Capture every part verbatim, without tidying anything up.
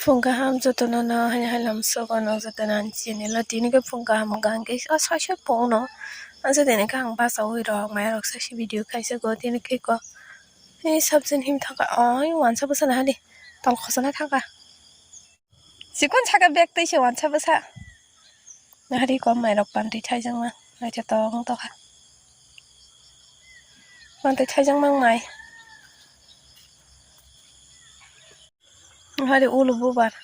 Phung kaham jotono no hai hai lam sogo no jotono ani channel o tini khe phung kaham hwnkha hwnkhe o soi soi phung no ang jotono khe ang bachaui rok maya rok soi soi video khaisa go tini khe ko. Hei sabjin him thangkha oi wansa bwsana hali tol khosana thangkha. Chikon saka bag tei se wansa bwsa. Nahari kom mai rok pantwi thaijak ma naithotok wng tokha. Pantwi thaijak mang mai. Nahari ulo bubar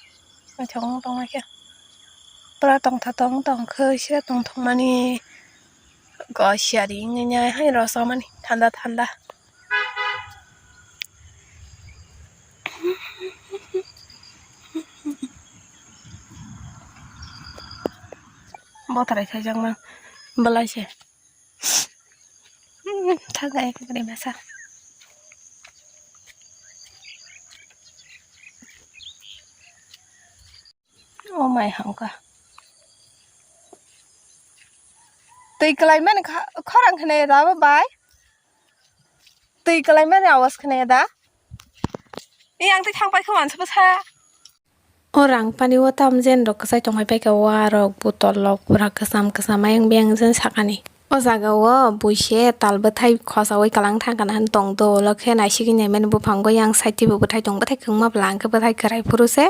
naithok wng tongma khe. Pura tongtha tong tong khe sira tongthokmani go siyari wngya hai rw samani thanda thanda. Bothrai thaijakma belai se. Thangkha ekre masa. Oh my hangka. Twi kwlai mani kha-, khorang khne da bo bai. Twi kwlai mani awas khne da. Yang twi thang pai kha wansa bwsa. O rang pani o tam jen rok kwchai tong pai kha wa rok botol rok pura kwcham kwcham ayang biyang jen sakani. O jaga o buise tal bwthai khosaui kwlang thang kana hwn tong do, ulo khe naisigwi naimani buphango yang side twi bo bwthai tong, bwthai kwbangma bwla hwnkhe bwthai kwrai phuru se,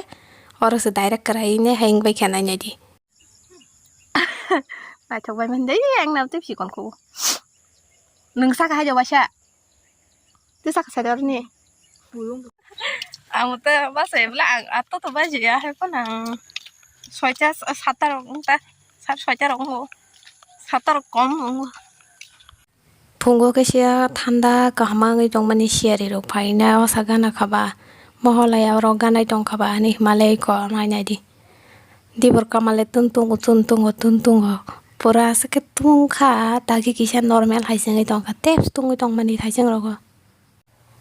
oro se direct kwrai ne hai wng bai khe nai nai di. Naithok bai mani de, yang nam tei sikon kho. Nwng saka hai jawasa. Tei saka sari aroni. Ang to basa ebla ang ato to baji ya hai pon ang soita sata rok ta sar soita rok mo sata rok kom mo. Phungo khe sia thanda kaham wngwi tongmani siyari rok phaina osa gana khaba moholai oro ganai tong khaba ani himalai ko nai nai di. Dibor kamale tun tungo, tun tungo, tun tungo. Pura aswk khe tungkha, dagi kisa normal hai se wngwi tongkha. Tei tungwi tongmani thaising rogo.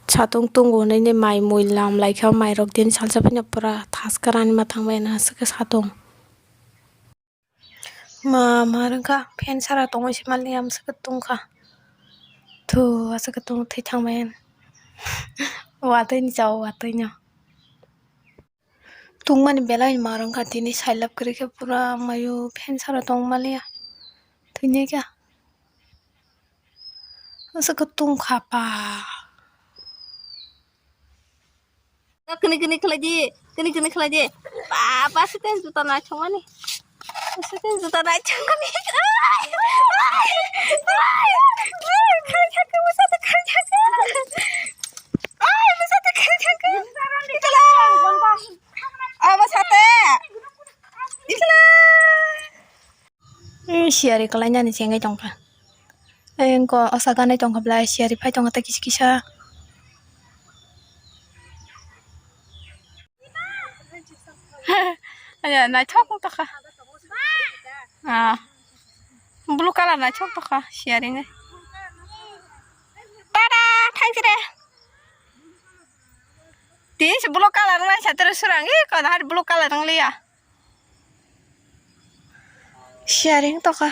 Satung tungo hwnwi mai mui lam laikha, mai rok din salsa phano pura thas kwrani ma thangbai na aswk khe satung. Ma, ma rwngkha, fan sara tongwi se mali amswk khe tungkha. Thu, aswk khe tung thwi thangbai. Watwi ni chao, watwi no. Tungmani belai ma rwngkha tini sailap kwrwi khe pura mayo fan sara tong maliya thwinai kha aswk khe tungkha pa. Kini kini khlai di, kini kini khlai di. Ba ba site juta naithok mani. Site juta naithok mani. Ai, ai, ai, ai, khai thangkha, bwsa ta khai thangkha. Ai, bwsa ta khai thangkha. Itla. Abo sate. Itla. Hmm, siyari kwlainani chengwi tongkha. Engko osa ganai tongkha bwlai, siyari phai tongkha tei kisa kisa. Aya, naithok wng tongkha. Ah. Blue colour naithok tongkha, siyari ni. Tada, thangsire. Tini se blue colour wngmani satiro swrang, ih, kono hari blue colour wngliya. Sharing tokha.